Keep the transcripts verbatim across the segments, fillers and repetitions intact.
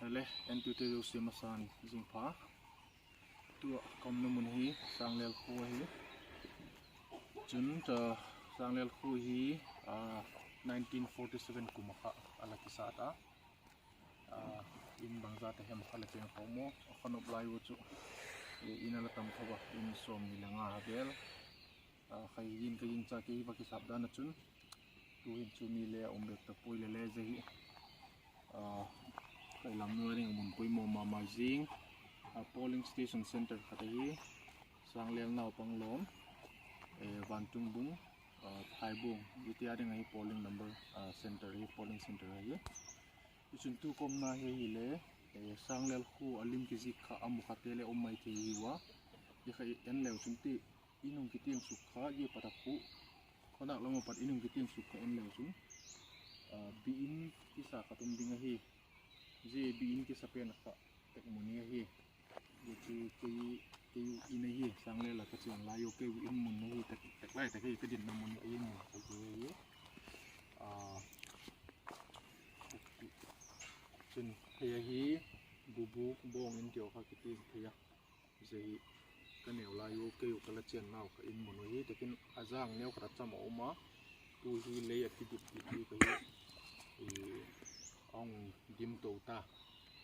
Le entute zosia masan zingpha. Tu a ka umna mun hi Sanglel khua ahi. Chun, Sanglel khua hi nineteen forty seven kum a kha a la kisat a. In bangza ta hem kha la cheng kha maw, a kha nop lai u chu in a la tam tho a, in sawmni le nga a vel. Khai in ka gingcha kei hi va kisap dan a chun, tu'hin chu mi le a um bek ta puai le le zia hi kai lam nu a ding a mun poimaw ma ma zing, polling station centre khat ahi. Sanglel, Naupanglawn, Vantungbung, Phaibuang zia ti a ding ahi polling number, centre hi, polling centre ahi. Chun tu ka umna hi hile, Sanglel khua a lim kizik kha a mu khate le um mai thei hi ua. Zia kha en leu chun ti, in hung kitiang suk kha zia pat a khu, khawnak lam a pat in hung kitiang suk kha en leu chun, biakin kisa khat um ding ahi. Zia biakin kisa pen kha tek mun ahi. Zia chu kei, kei u in ahi, Sanglel a ka chian lai u kei u in mun ahi, tek, tek lai tak hi ka dinna mun ahi, mun kha zia hi. Chun hei ahi, Bubuk Bawng in tiu kha kiti thei a. Zia hi ka neu lai u kei u ka la chian nau kha in mun u hi, takin a zang neu khat a cham a um a, tu hi lei a kidip dip dip ahi. A hung dim to ta,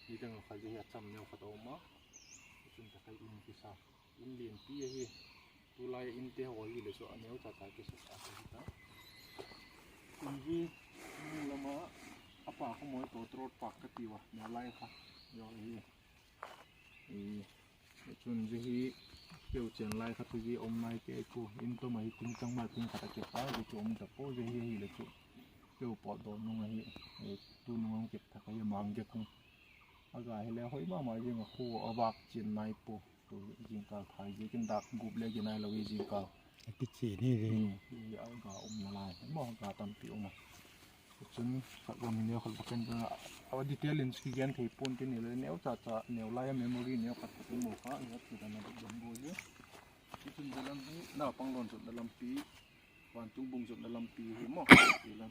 nidang a kha zia hi a cham neu khat a um a, chun ta kha in kisa, in lianpi ahi. Tulai a inte haw hile chu a neu cha cha kisa ta hi ta. Chun hi, lam a, a pa kha mawi tawh road park ka tiu a, neu lai kha, zia hi. Chun zia hi keu chian lai kha chu zia um nai kei pua, in tawm ahi, kum chang mai kum khat a kep a, zia chu um ta pua, zia hi hile chu keu pawtdaw nung ahi. Tunung a hung kep thak ahi, mang gek hung a ga hile hoi ma ma zing a, khua a vâk chian nai pua. Tu zingkâl thai ziakin dâk gup le gi nai lo hi zingkâl. A kichian hi ve. Hi a ga umna lai maw, ga tampi um a. Chun khat gam hi neu khat va ken ta, a detail in chu kigen thei pua'n tin, hile neu cha cha, neu lai a memory neu khat khat um u kha, hi a thil dan a dot dan bu hi. Chun zia lam hi Naupanglawn zotna lampi, Vantungbung zotna lampi hi maw,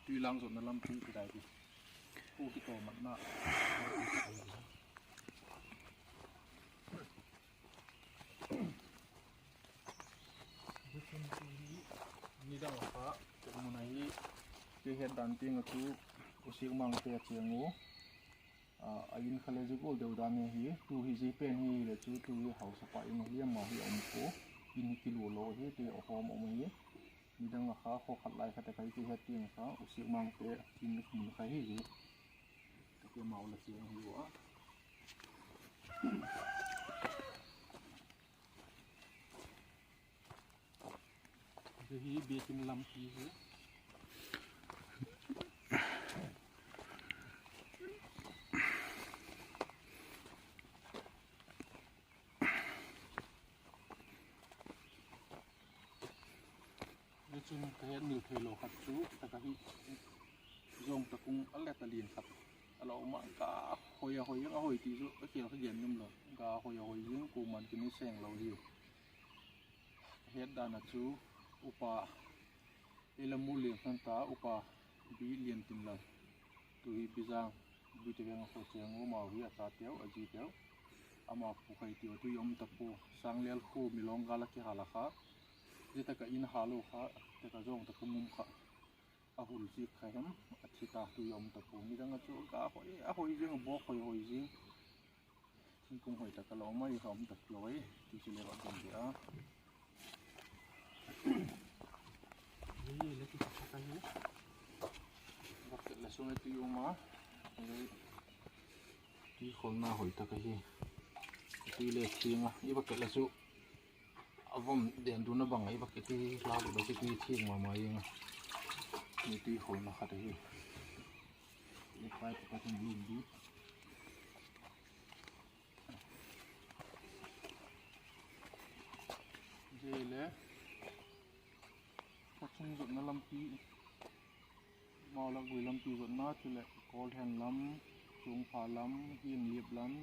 Tuilang zotna lampi ti dai di. Khu kitawmatna Zia chun tu hi nidang a kha, tek mun ahi, kei het dan tiang a chu U Siakmangte a chiang u. A in kha le zia gual deu dan hi, tu hi zia pen hi le chu tu hi hausapa in ahi, ama hi a um pua, in hi kilua lo ahi, tu hi a hawm um ahi. Nidang a kha khaw khat lai kha tak ahi, kei het tiang a kha U Siakmangte in mun kha hi hi. Ka ti amau la chiang hi ua. Zia hi biakin lampi hi. Zia chun ka hetmil theilo khat chu tak ahi, zawng tak ung a let a lian khat a la um a, ga hoi a hoi zing, a hoi ti chu a khêl kha gen nuam lo, ga hoi a hoi zing, kuama'n kinui seng lo hi. Ka het dan a chu upa, ei la mu lian khan ta upa Bi Liantinlal, tu hi Bizang, Buite veng a khaw chiang u, amau hi a chateu, a ziteu, ama pu khai tiu, tu hi um ta pua, Sanglel khua Milawng gâl a kihâl a kha, zia tak a in hâl u kha, tak a zawng tak ung um kha, a hul ziak kha hem, a thi ta, tu hi um ta pua, nidang a chu ga hoi a hoi zing, a bawk hoi hoi zing. Thingkung hoi tak a la um a, i kha um tak lo ai, ti chu le va ding dia. Zia hi le ti tak tak ahi. Bucket la sung a tui um a. Tui kholna hoi tak ahi. Tui le thiang a, i bucket la chu a vom den dun a bang a, i bucket hi la le chu tui thiang ma ma ing a. Ni tui kholna khat ahi. I pai pakhat in lum di. Zia le khawchung zotna lampi, mau lak gui lampi zotna, chuleh Kawlhen lam, Chungpha lam, Hianglip lam,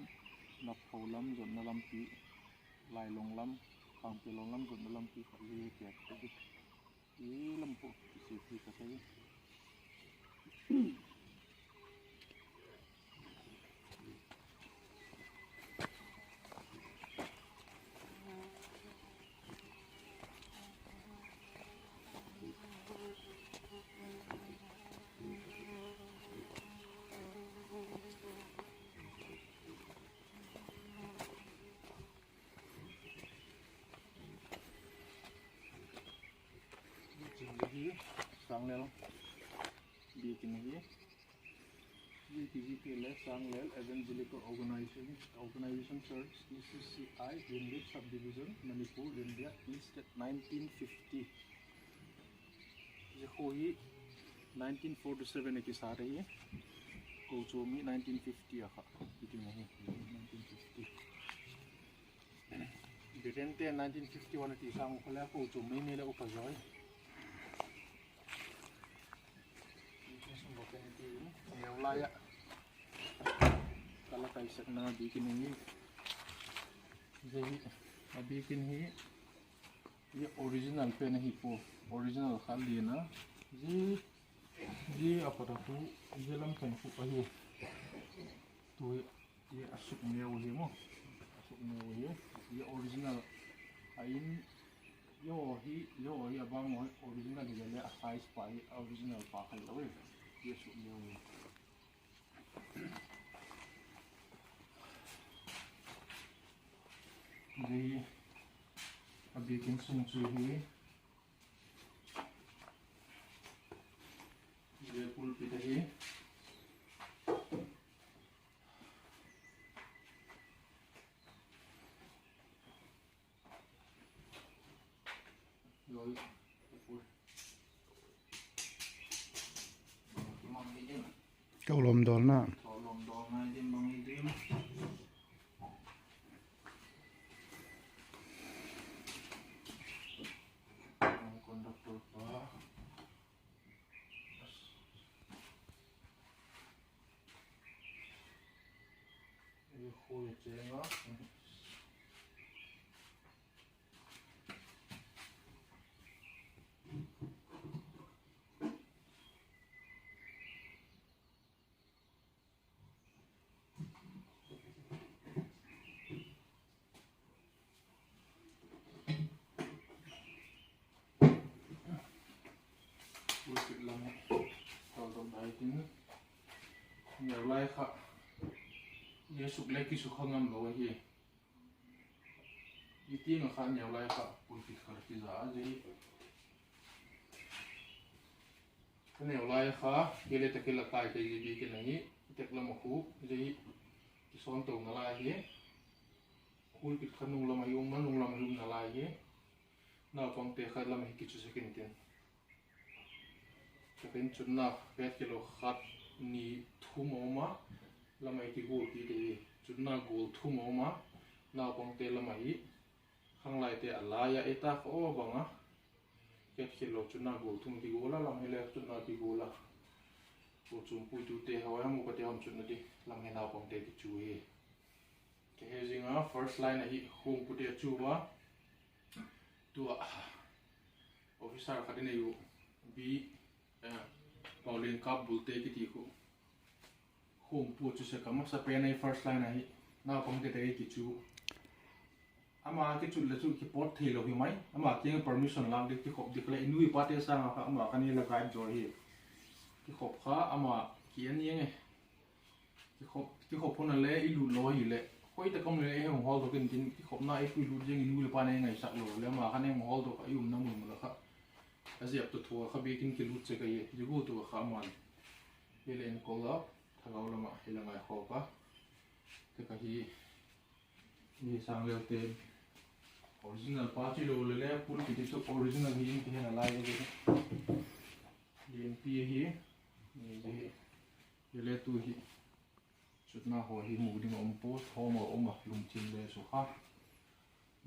Nappho lam zotna lampi, Lailong lam, Khangkelong lam zotna lampi kha hi kek ta di. I lam pu kisi phi ka thei. Sanglel biakin hi, G T V K le Sanglel Evangelical Organization, Organization Church, E C C I, Limrit Subdivision, Manipur, India, East State, nineteen fifty. Zia khua hi nineteen forty seven a kisa ahi. Kochuam hi nineteen fifty a kha i tin ahi, nineteen fifty. Britainte nineteen fifty one a ti sâng u kha le kochuam meimei le upa zawi. Neu lai ah ka la kaisetna biakin hi, zia hi, a biakin hi, zia original pen ahi pua, original kha lian a, zia, zia a pat a khu, zia lam khen khu ahi. Tu hi, zia a sukneu hi maw, a sukneu hi, zia original a in, zia hi, zia hi a bang maw, original hi le a size pa hi original pa kha lo e, zia sukneu hi. Zia a biakin sung chu hi, zia pulpit ahi. Ka lawm dawlna. Pulpit lam hi tawldok dai tin, neu lai kha zia suk le kisukha ngam lo ahi. I tiang ah kha neu lai kha pulpit kha kiza a zia hi. Ka neu lai kha, kei le takil a kai kei zia biakin ahi, i tek lam ah khu, zia hi, kisawn tona lai hi, pulpit kha nung lam ahi um a, nung lam ahi umna lai hi, naupangte kha lam ahi kichu sek intin. Takin chutna vet kilo khat ni thum a um a, lam ahi kigual kit ahi, chutna gual thum a um a, naupangte lam ahi, khanglaite a lai a, ei ta kha aw bang a, vet kilo chutna gual thum kigual a, lam hi le chutna kigual a. Kochuam puitute haw a mu ka ti ham chutna di, lam hi naupangte kichu hi. Ka he zing a first line ahi, khuang pute a chu a, tua officer khat i nei u, B, Pauline Kap Bulte kiti khu. Khuang pu chu sek a masa pen ahi first line ahi, naupangte te kichu. Ama kichut le chu kipawt theilo hi mai, ama kiang permission lâk dik kikhop dik le i nu i pate sâng a kha ama kha ni la guide zaw hi. Kikhop kha ama ki en eng e. Kikhop, kikhop hun a le i lut lo hileh, khoi tak a um le ei hung hawldok intin, kikhopna ei pui lut ziang i nu le pa nei ngaisak lo le ama kha nei hung hawldok a, i umna mun mun a kha. A ziak tu thua kha biakin kilut sek ahi, zia gual tu kha aman hi le enkol a, thagau lam ah hi la ngaikhawk a. Tek ahi, hi Sanglelte original pa chu lo le le, pulpit chu original hi in kihen a lai e. Lianpi ahi, hi le tu hi. Chutna haw hi mu ding a um pua, thawm a um a, lungthim le sukha.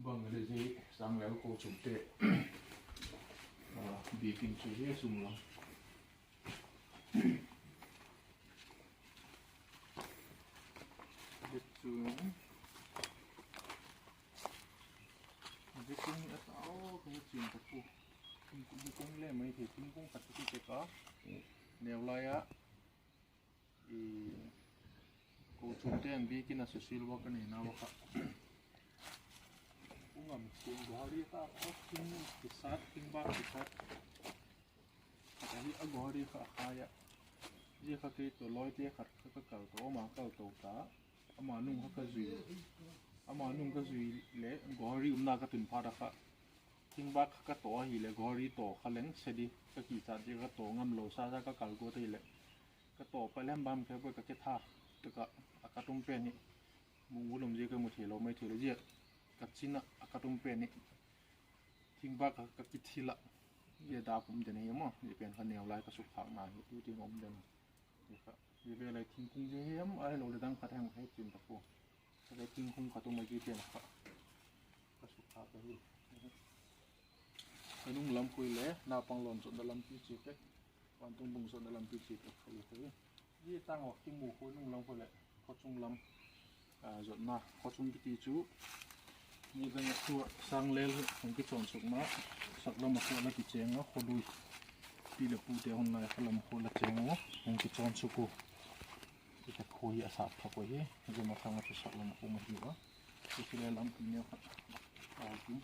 Bang le zia Sanglel kochuamte biakin chu hi a sung lam. Zia chu, zia kung hi a tau ka he chian ta pua. Zia kung le mai thei, thingkung khat chu tek a, neu lai a, kochuamte'n biakin a social work a neinau a kha, u ngam chian gohari kha, a thing kisat, thing bâk kisat khat ahi, a gohari kha a khai a. Zia kha kei tawh lawite khat kha ka kal to, ama kal to ta, ama nung kha ka zui, ama nung ka zui leh gohari umna ka tun phat a kha, Thing bâk kha ka taw ahileh, ghori taw kha leng se di, ka kichat di ka taw ngam lo sa sa ka kal guat ahileh, ka taw pa lem bam khe boi ka ke tha, ka, a ka tum pen hi, mu mu lum zia ka mu thei lo mai thei lo zia, ka chin ah a ka tum pen hi, thing bâk kha ka kithil ah, zia da kum den hi maw, zia pen kha neu lai ka suk thâkna hi tu tiang um den. Zia kha, zia vel lai thingkung zia hem, ahilo le dang khat hem he chin ta pua. Ka le thingkung khat um a zia pen kha ka suk thâk ahi. Ka nung lam khu le, Naupanglawn zotna lampi chi pek, Vantungbung zotna lampi chi pek kha i kha i. Zia tang a kimu khu nung lam khu leh, khawchung lam, zotna, khawchung kiti chu, ni dang a khu Sanglel hung kichawnsukna, sak lam a khu la kicheng a, khawlui, pi leh pute hun lai kha lam khu la cheng u, hung kichawnsuk u. Zia khu hi a sât thak u hi, zia mathang a chu sak lam a khu ma hi a. Zia chu le lampi neu khat, a ti.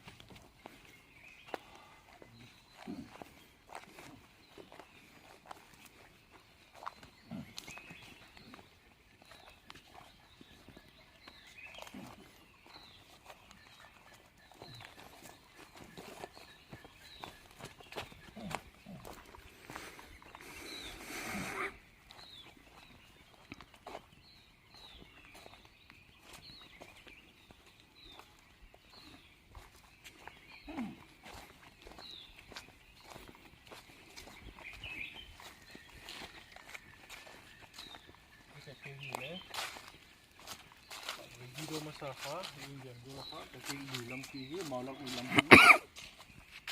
Video masa kha, Indian video kha, ka kei lui lampi hi, Maulak lui lampi.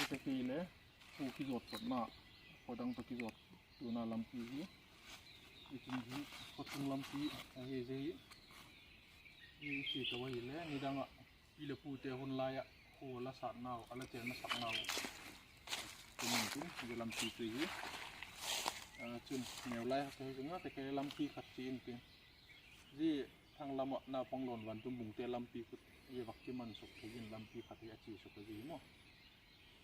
Ka kei le, khu kizawt patna, khaw dang tawh kizawt tuna lampi hi. I tin hi, khawchung lampi ahi zia hi. I chi to ahile, nidang ah, pi leh pute hun lai ah, khu la sâtnau, a la chênna saknau. Tumin tin, zia lampi chu hi. Chun, neu lai ah ka hi zing a, te kei lampi khat chi intin. Zia thang lam ah Naupanglawn Vantungbungte lampi khu, zia vak kimansuk thei in lampi khat hi a chi suk a zia hi maw.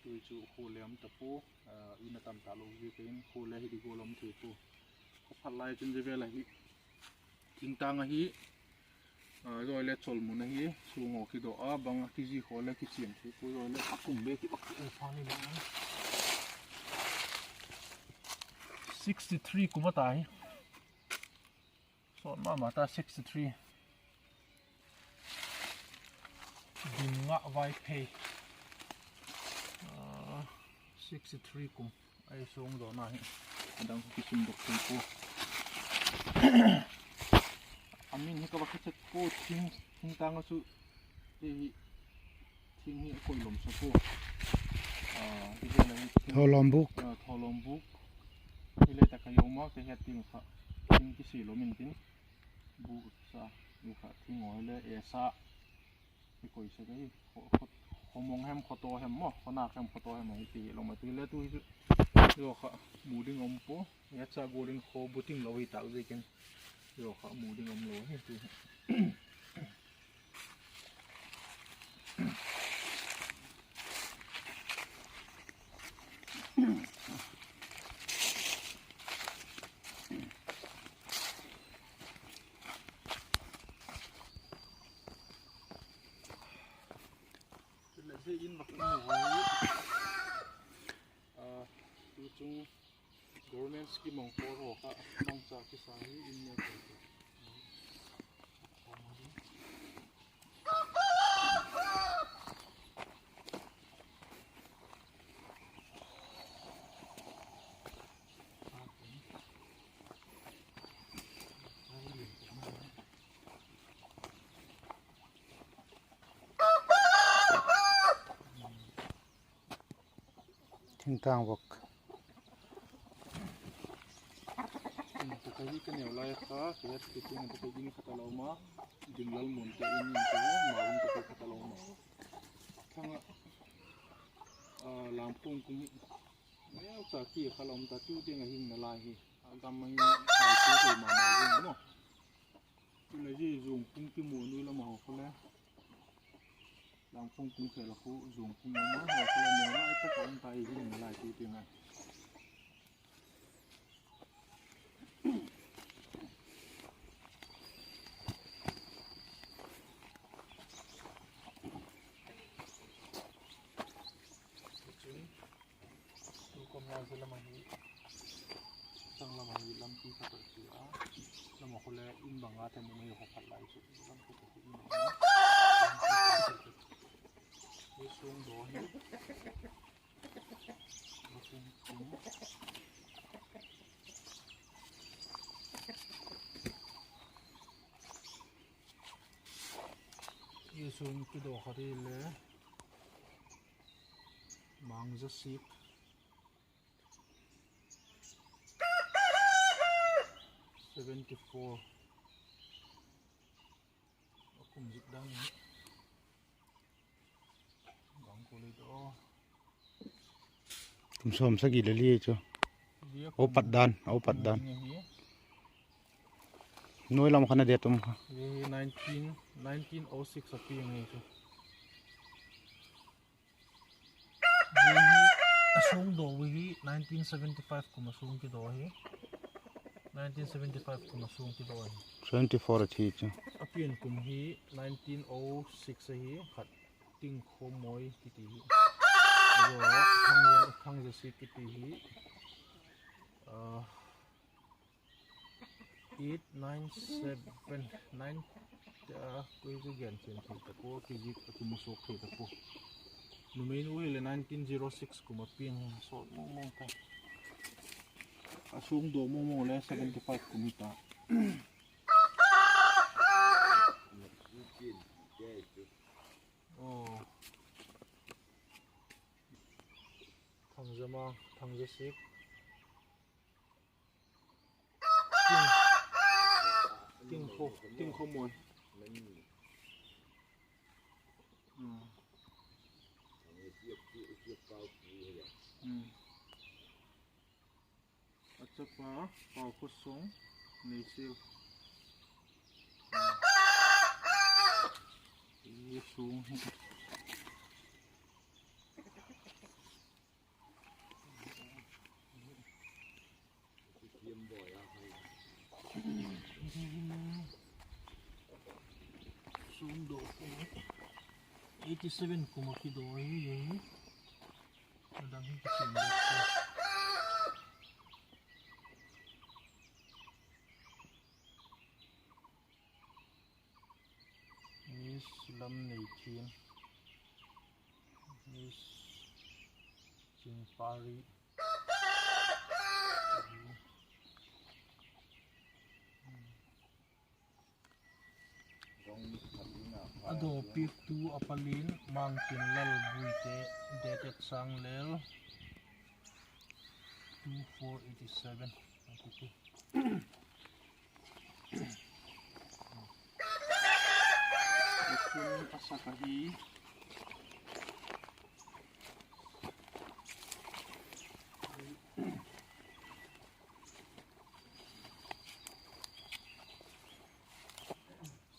Tui chu khu le um ta pua, in a tam ta lo zia ka in khu le hi di gual um thei pua. Khaw phat lai chun zia vel ahi. Thingtâng ahi, zawi le chawlmun ahi, sung haw kidaw a, bang a kizi khaw le kichiam thei pua, zawi le a kum be kibak thei pha ni le. Sixty three kum a ta hi. Sawt ma ma ta sixty three. Dimngah Vaiphei. Sixty three kum. Ai sung dawna hi. A dang kisum dok thei pua. A min hi ka va kichet pua thing, thingtâng a chu. Hi, thing hi a koi lawm sa pua. Thawlawm bûk. Thawlawm bûk. Hi le tak a i um a, ka het ding kha. Thing kisi lawm intin. Bûk sa, i kha thing haw le e sa. I koi sek ahi, khawmong hem, khawtaw hem maw, khawnak hem, khawtaw hem ahi ti lawm a ti le tu hi chu. Zia kha mu ding um pua, e cha gual in khaw buting lo hi tak ziakin. Zia kha mu ding um lo ahi ti. Chuleh zia in vak in haw hi, tu chung government scheme ong por haw kha mangcha kisa hi in ne ko. Thingtâng vak. Ka hi ka neu lai kha, ka het kit ding a, ka in khat a lo um a, Dinglal Mun te in, in te, ma um te khat a lo um a. Thang ah, Lamphung kung hi, neucha ki kha lo um ta, tu tiang a hing nalai hi, a gam a hin, a tu thei ma ma ding a maw. Chuleh zia Zuangphung kimu nuai lam a haw khu le. Lamphung kung khel a khu Zuangphung a ma haw khu le, neu lai tak a um ta hi, hing nalai tu tiang a. Lam ahi, sanglam ahi lampi khat a chia. Lam a khu le in bang a thei mu mai a khat lai chu lampi khat in. Hi sung do hi. Hi sung kido khat hi le. Mangza sik. Seventy four. A kum zik dan hi. Bang ko le do. Kum sawm sagi le li chu. Au pat dan, au pat dan. Nuai lam khan a det um kha. Hi nineteen, nineteen oh six a piang hi chu. Hi a sung do hi nineteen seventy five kum a sung kido hi. Nineteen seventy five kum a sung kido hi. Seventy four a thi chu. A pian kum hi nineteen oh six ahi khat. Tingkhawmoi kiti hi. Thangzasik kiti hi. Eight, nine, seven, nine, a, koi chu gen chen thei ta pua, kizik a kum a suak thei ta pua. Numei nu hi le nineteen zero six kum a piang hi, sawt mong mong ta. A sung do mong mong le seventy five kum hi ta. Aw. Thangzamang, Thangzasik. Ting, Tingkho, Tingkhawmoi. Hmm. Hmm. A chapa, Paukhosong, Neisial. Hmm. Hi sung hi. Sung do hi eighty seven kum a kido hi, hi. A dang hi kisim dok hi. Miss Lamneithiam, Miss Chingpari. A dawpiaktu a palin Mangtinlal Buite, dated Sanglel two four eighty seven. Chun a sak ahi.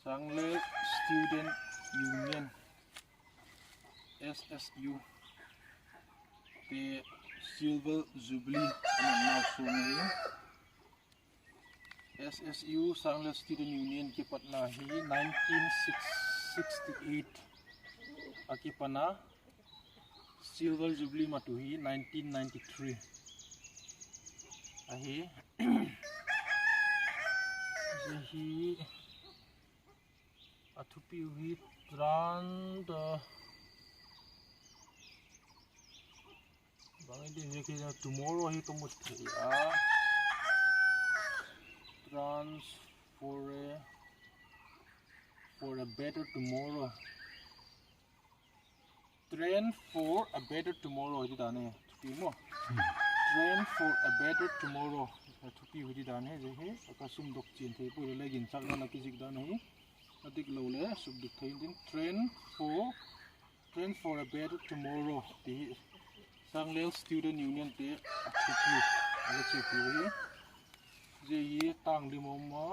Sanglel Student Union, S S U, te Silver Jubilee a natnau sung hi. S S U, Sanglel Student Union kipatna hi nineteen sixty-eight a kipan a, Silver Jubilee matu hi nineteen ninety-three ahi. Zia hi a thupiu hi tran da, bang i ti zia hi tomorrow hi ka mu thei a, trans for a, for a better tomorrow. Train for a better tomorrow hi ti dan e, thupi maw. Train for a better tomorrow. Thupi hi ti dan e, zia hi ka sumdok chian thei puai le, le ginchâkna a kizik dan ahi. A dik lo le sumdok thei ding. Train for, train for a better tomorrow ti hi Sanglel Student Union te a thupi, a la chiapiu hi. Zia hi tâng lim um a,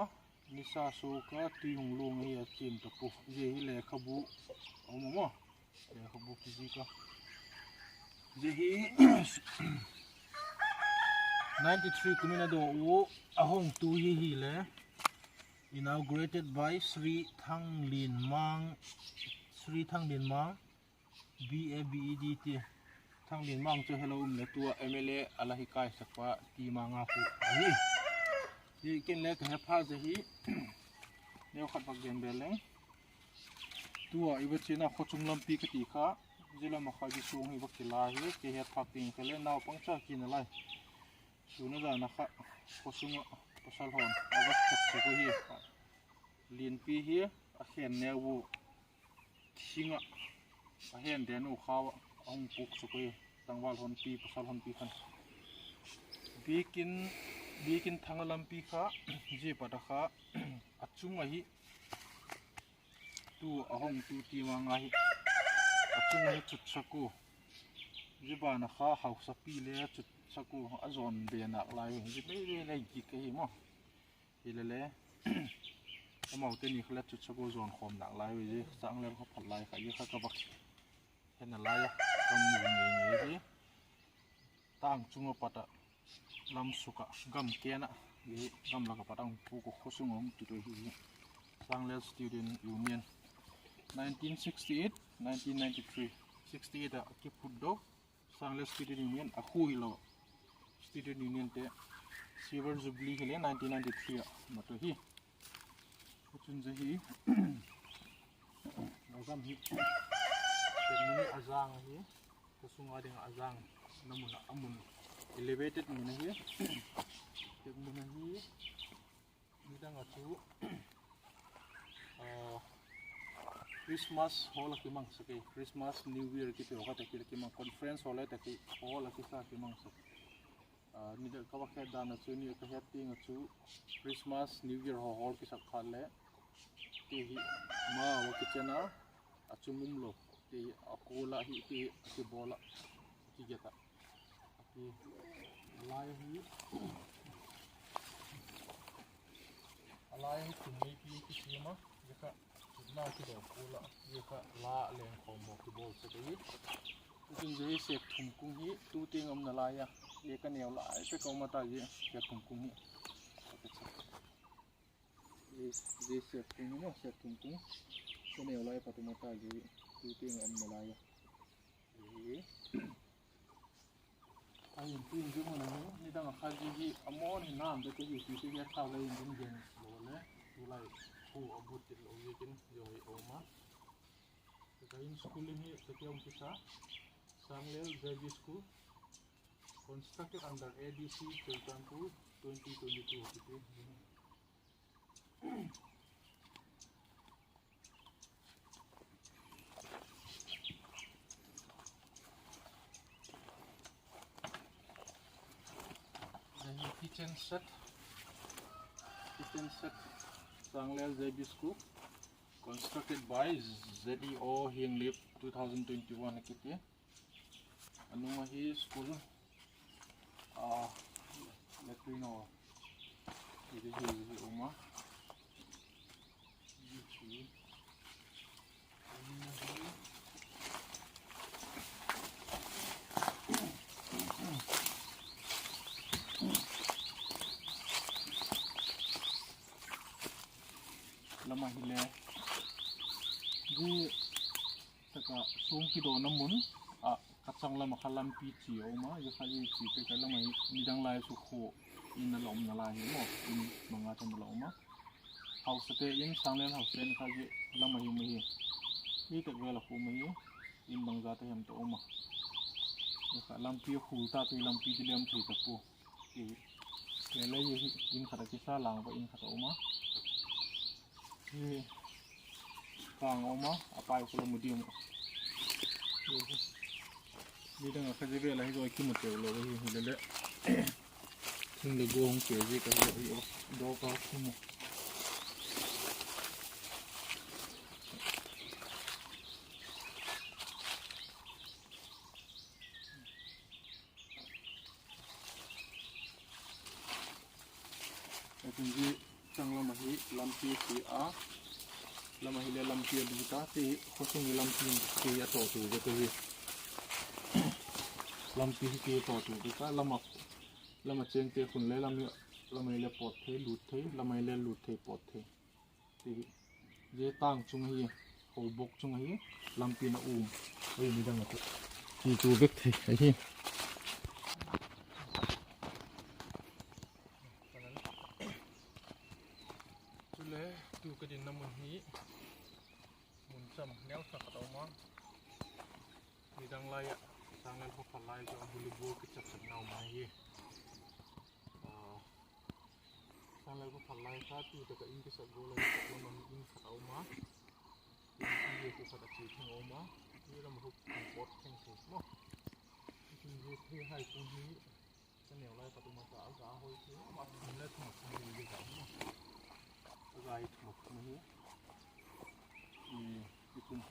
nisa suak a tui hung luang ahi a chian ta pua. Zia hi lekhabu a um a maw. Lekhabu kizik a. Zia hi ninety-three kum in a daw u, a hongtu hi hile, inaugurated by Sri Thanglianmang, Sri Thanglianmang, B A B E D T. Thanglinmang chu helo um le tua M L A a la hi kaisak pa Timanga khu ahi. Hi ken le ka he pha ze hi. Neu khat bak gen bel leng. Tua i va chiana khaw chung lampi ka ti kha, zia lam a kha zia suang hi va kila hi, kei het phak ding kha le naupang cha kina lai. Suna zana kha khaw sung ah pasal hon a va khat chu ka hi. Lianpi hi a khen neu u. Thing ah a hen den u khau ah a hung puk chu ka hi. Tangval honpi, pasal honpi khan. Biakin, Biakin Thanga lampi kha, zia pat a kha, a chung ahi. Tu a hong tu Timanga hi, a chung ahi chutsak u. Zia ban a kha hausapi le chutsak u a zawn be nâk lai u. Zia bei bei le gik ahi maw. Hilele, amaute ni kha le chutsak u zawn khawm nâk lai u. Zia Changlel kha phat lai kha, zia kha ka vak hena lai a, ka mu ngei ngei hi. Tâng chung a pat ah, lam suk ah, gam ken ah, hi gam lak a pat a hung puk u, khaw sung a hung tut u hi. Changlel Student Union, nineteen sixty-eight, nineteen ninety-three, sixty-eight ah a kiphut do. Changlel Student Union a khu hilo. Student Unionte Silver Jubilee hile nineteen ninety-three ah mat u hi. Chun zia hi, a gam hi, tek mun hi a jâng ahi. Khaw sung a ding ah a jâng, na mun ah a mun, elevated mun ahi. Tek mun ahi. Nidang ah chu Christmas hall a kimangsak e, Christmas, New Year kiti haw kha tak hi la kimang, conference hall a tak hi hall a kisa kimangsak. Nidang ka va het dan ah chu, ni ka het tiang ah chu Christmas, New Year haw hall kisak phat le, ti hi, ma va kichen a, a chung um lo, ti hi a kual ah hi, ti hi a kibawl ah, a kiget ah, a ti, a lai hi, a lai hi thum meipi kisiam a, zia kha thumna kidaw kual ah, zia kha la lengkhawm haw kibawl sek ahi. Chun zia hi sêk thum kung hi tu tiang a um nalai a, zia ka neu lai pek a um a ta, zia sêk thum kung hi. Zia sêk thum hi maw, sêk thum kung ka neu lai pat um a ta, zia tu tiang a um nalai a. A in tin zia mun ahi, nidang a kha zia hi a mawn hi nam de te hi ti te hi a tha le in ding gen lo le, tulai khu a but tit lo ziakin zia hi a um a. Ka in school in hi ka ti um kisa, Changlel J B School, constructed under A D C Churachandpur, twenty twenty-two kiti. Zia hi kitchen set, kitchen set, Changlel J B School, constructed by Z E O Hianglip, two thousand twenty-one a kiti. A nung ahi school, a, latrine haw, hi hi hi um a. Lam a hile, zia tak ah suang kidona mun ah ka chang lam ah kha lampi chi a um a, zia kha zia chi pek a lam ahi, nidang lai chu khua in a la um nalai hi maw, in bang a tam a la um a. Hausate in, Changlel hausa in kha zia lam ahi um ahi. Hi tak vel a khu um ahi, in bangza ta hem ta um a. Zia kha lampi a khul ta, tu lampi di lem thei ta pua. Hi, hi le hi in khat a kisa lang va in khat a um a. Hi, kang a um a, a pai khu la mu diam. Nidang a kha zia vel a hi zoi kimu teu lo hi, hilele. Thing le gua hung pe zia ka hi, hi, dawk a kimu. Chun zia chang lam ahi lampi ti a, lam ahile lampi a lut a, ti khawsung hi lampi ti a tawh tu zia ka hi. Lampi hi ti a tawh tu zia ka, lam a, lam a chêngte khun le lam hi, lam ahile pawt thei, lut thei, lam ahile lut thei, pawt thei. Ti hi, zia tâng chung ahi, hobok chung ahi, lampi na um, ei nidang a chu. Hi tu vek thei ahi. Chule tu ka dinna mun hi mun cham neu tha khat a um a. Nidang lai ah Sanglel khawphat lai chu a bul u bul kichap chap nau mai hi. Sanglel khawphat lai kha tu tak ah in kisak gual a, tak lam ah in khat a um a. In hi khu khat a chia theng a um a. Hi lam ah khu pot theng thei maw. Hi hi hai kum hi ka neu lai pat um a ta, a ga hoi thei maw, a thum le thum a thum hi ga maw. A ga hi thum a thum hi. I, i kum.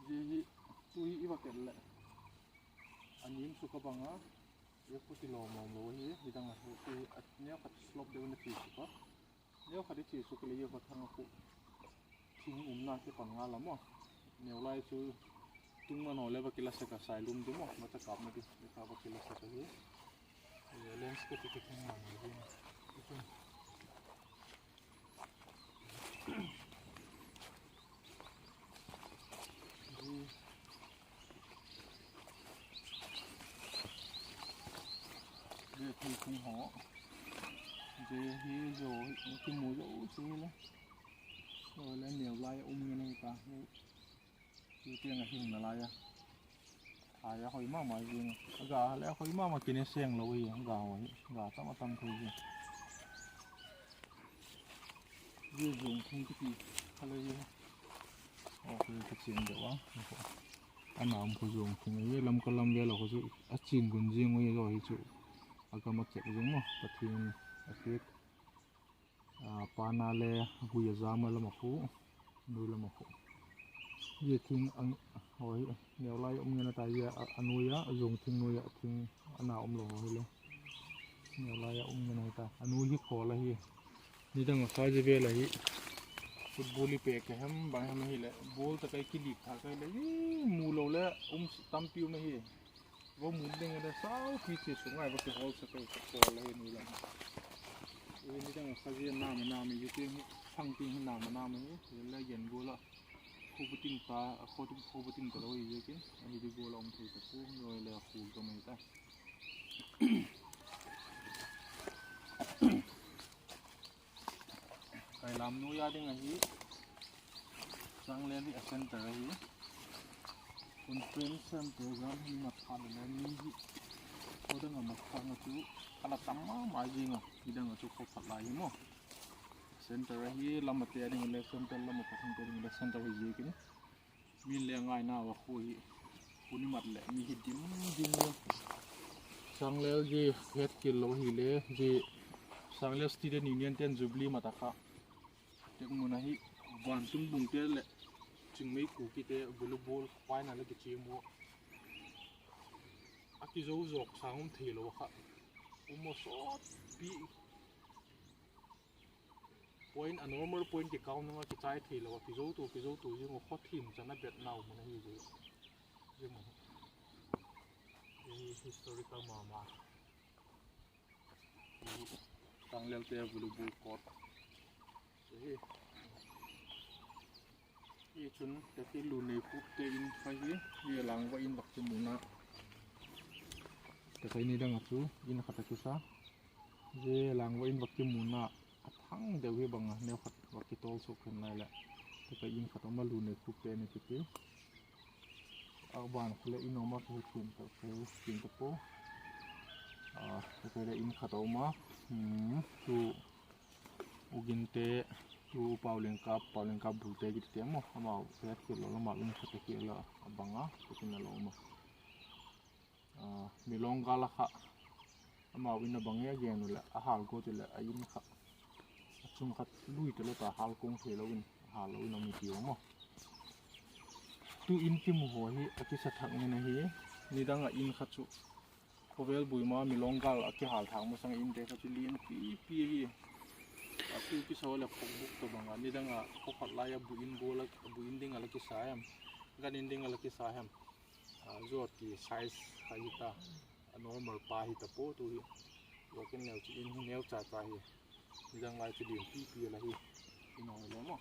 Zia hi, tu hi i va tel leh a nim suk a bang a, i khu ti lawm lawm lo hi, nidang a khu ti a neu khat slope deu na chia suk a. Neu khat i chia suk leh i va thang a khu thing umna kipan ngal a maw. Neu lai chu tung man haw le va kila sek a, sailum di maw, va chakapna di, i kha va kila sek ahi. Landscape i kitheng ngal mai ding. Zia thingkung haw, zia hi zo, kimu zosia le, le neu lai a um ngen ahi ta hi. Tutiang a hing nalai a, thai a hoi ma ma zing a, a ga le a hoi ma ma, kine seng lo hi, a ga hoi, ga tam a tam thei hi. Zia zuang thing kiti kha le hi. Aw, khu ka chian deu a, a na um khu zuang thing hi, Lamka lam vel a khu chu a chin gun zing ui zo hi chu, a gam a kep zing maw, Pathian a piak. Pana le hui a zam a lam a khu, nui lam a khu. Zia thing ang, hoi, neu lai um ngen a ta zia, a nui a, zuang thing nui a thing a na um lo hile. Neu lai a um ngen ahi ta, a nui hi khawl ahi. Nidang a kha zia vel ahi. Football i pek ka hem bang hem ahileh, ball tak ah i kilik thâk ahileh, mu lo le um tampi um ahi. Va mu ding le saupi chi sung ah va kihawl sak ahi, ka khawl ahi nui lam. Nidang a kha zia nam a nam i, zia tiang hi, thang tiang hi nam a nam ahi, le gen gual a. Khubuting ta, a khubuting ta lo hi ziakin, ahi di gual a um thei ta pua, nui le a khu ka mai ta. Kailam nuai a ding ahi, Sanglel hi a centre ahi. Conference hem program hi mat phat le mi hi, khawdang a mat phat a chu, a la tam ma ma zing a, nidang a chu khawphat lai hi maw. Centre ahi, lam a te a ding le centre, lam a pathum te ding le centre hi ziakin. Min le ngaina a khu hi, khu ni mat leh mi hi dim dim le. Sanglel zia hetkhial lo hile, zia Sanglel Student Union ten Jubilee mat a kha, tekmun ahi, vantung bungte leh Chingmei Kukite volleyball final a kichiam ua, a kizo zawk sâng um theilo a kha, um a sawtpi point, a normal point kikau nung a kichai theilo a kizo tua kizo tua zing uh, khawthiam chan a betnau mun ahi zia. Zia mun hi historical ma ma. Sanglelte volleyball court ahi. Hi chun Takhil Lunei Khupte in kha hi, hi Langva in vak kimuna. Takhai nidang a chu in khat a kisa. Hi Langva in vak kimuna, a thang deu hi bang a neu khat vak kitawl suk khen lai leh, Takhai in khat um a, Lunei Khupte in a kiti. A ban khu leh in um a, ka he thiam ta, ka he thiam ta pua. Takhai leh in khat a um a, tu Uginte, tu Paulinkap, Paulinkap Bulte kiti te maw, amau hetkhial lo, amau in khat a kisa a bang a, tu kin a lo um a. Milong gâl a kha, amau in a bang e a gen u leh, a hâl guat u leh a in kha, a chung khat lui talo ta, hâl kung theilo in, hâl lo in a um i tiu maw. Tu in kimu haw hi a kisa thak ngen ahi. Nidang ah in kha chu khawvel buai ma Milong gâl a kihâl thâk masang a inte kha chu lian pipi ahi. A tu kisa leh khawk buk tawh bang a, nidang a khawkhat lai a bu in ding a la kisa hem, gan in ding a la kisa hem, zot ki size kha hi ta, a normal pa hi ta pua tu hi. Zot kin leu chu in hi neu cha cha hi. Nidang lai chu lian pipi a la hi. I nau le maw.